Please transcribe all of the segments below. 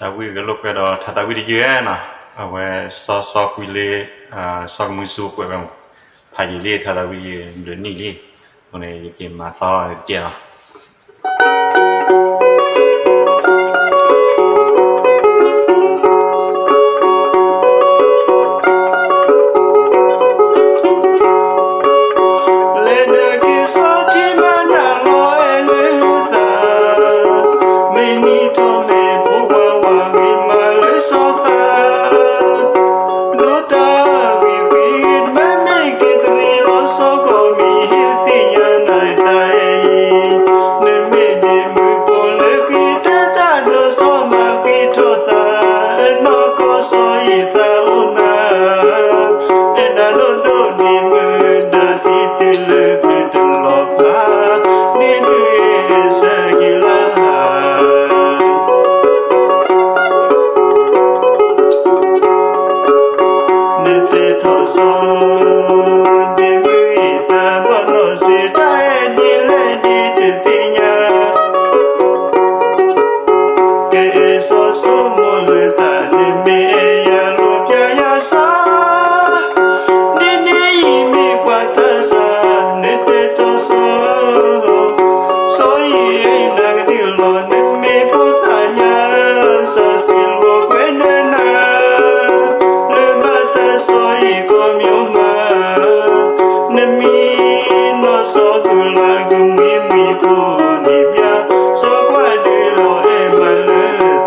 တၢ်ဝံၣ်ဂဲၤလိာ်ကွဲဒီးထါတၢ်ဝံၣ်တယုၢ်နီၤ, အဝဲစီစီကွံလ့, စီကမုၢ်စူကွဲးဝဲမး, ဖးယံာ်လံထါတၢ်ဝံၣ်ယုၢ်ဘျုးနံၣ်လံ, အဃိန့ၣ်ယက့ၤမၤသီတကဲးလီၤ. လဲၤနုာ်က့ၤစီၤထံမၤနၢၤလီၤအဲၣ်လၢသး, မ့ၢ်နံၤထီၣ်မ့ၢ်ဖိဝါဝါဂ့ၤမးလၢစီၤသး, ဒိးတၢ်ဂ့ၤဂ့ၤ မ့မ့ၢ်က့ၤသရံးလီၤစီၤကီၢ်မံၤဟ့ၣ်သ့ၣ်ညါနၤတၢ်အံၤ, နမ့ၢ်ဒ့မုၣ်ဖိလၢဃ့တၢ်ဒီးစီၤမၤဃံထီၣ်သး, နီၢ်ကီၢ်စီၤအံၤသးအိၣ်နၤ, အဲၣ်နၤဒိၣ်ဒိၣ်ဒ့မုၣ် နၤသံတုၤလၢပျၢၤတလီၤဖး, ဒ့မုၣ်ဂ့ၤဆၢက့ၤလၢ နတဲထီၣ်စီၤ, ဒ့မုၣ်အံၤသးဘီၣ်နီၢ်စ့ၢ် တၢ်အဲၣ်ဒ်လဲၣ်ဒ်တသ့ၣ်ညါ, ကအဲၣ်စီၤဆိမိၣ်လၢသး နမ့ၢ်အဲၣ်ယၤလိာ်ပျၢ်ယၤစီၤ, ဒ်န့ၣ်အံၤမ့ၢ်ပှၤသးစၢ် နတဲထီၣ်စီၤ, စီၤအံၤအဲၣ်နၤကဒုလီၤ နမ့ၢ်ဖိသၣ်ညါ, စၢ်စံးလိာ်ကွဲနၤနၤ, လၢဘၣ်သးစီၤအံၤကီၢ်မိၤမး, နမံနီၢ်စီၤကလၤကမှံမှံဖိန့ၣ်ဘၣ်, စီၤကွၢ်ဒုးလီၤအဲၣ်မးလၢသး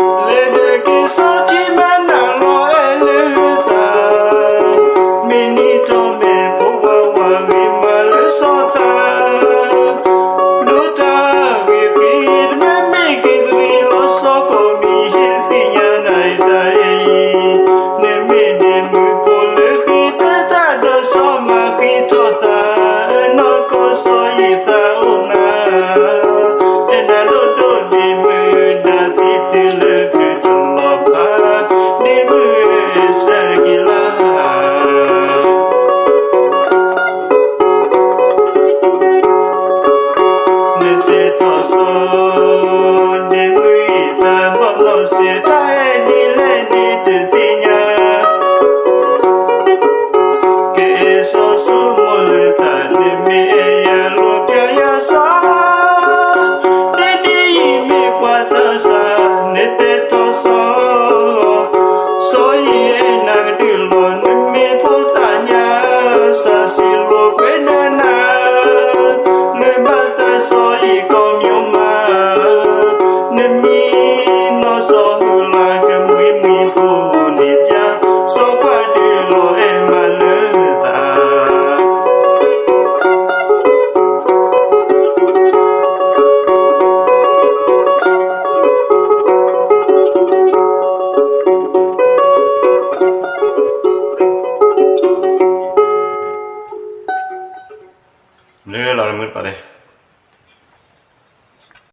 လဲၤနုာ်က့ၤစီၤထံမၤနၢၤလီၤအဲၣ်လၢသး, မ့ၢ်နံၤထီၣ်မ့ၢ်ဖိဝါဝါဂ့ၤမးလၢစီၤသး, ဒိးတၢ်ဂ့ၤဂ့ၤ တမ့ၢ်မ့ၢ်က့ၤသရံးလီၤစီၤကီၢ်မံၤဟ့ၣ်သ့ၣ်ညါနၤအံၤတၢ်အံၤ, နမ့ၢ်ဒ့မုၣ်ဖိလၢဃ့တၢ်ဒီးစီၤမၤဃံထီၣ်သး, နီၢ်ကီၢ်စီၤအံၤသးအိၣ်နၤ, အဲၣ်နၤဒိၣ်ဒိၣ်ဒ့မုၣ် နၤသံတုၤလၢပျၢၤတလီၤဖး, ဒ့မုၣ်ဂ့ၤဆၢက့ၤလၢ နတဲထီၣ်စီၤ, ဒ့မုၣ်အံၤသးဘီၣ်နီၢ်စ့ၢ် တၢ်အဲၣ်ဒ်လဲၣ်ဒ်တသ့ၣ်ညါ, ကအဲၣ်စီၤဆိမိၣ်လၢသး နမ့ၢ်အဲၣ်ယၤလိာ်ပျၢ်ယၤစီၤ, ဒ်န့ၣ်အံၤမ့ၢ်ပှၤသးစၢ် နတဲထီၣ်စီၤ, စီၤအံၤအဲၣ်နၤကဒုလီၤ နမ့ၢ်ဖိသၣ်ညါ, စၢ်စံးလိာ်ကွဲနၤနၤ, လၢဘၣ်သးစီၤအံၤကီၢ်မိၤမး, နမံနီၢ်စီၤမုၢ်လၢ်ကမှံမှံဖိန့ၣ်ဘၣ်, စီၤကွၢ်ဒုးလီၤအဲၣ်မးလၢသး လၢလီၤမုၢ်တပၤ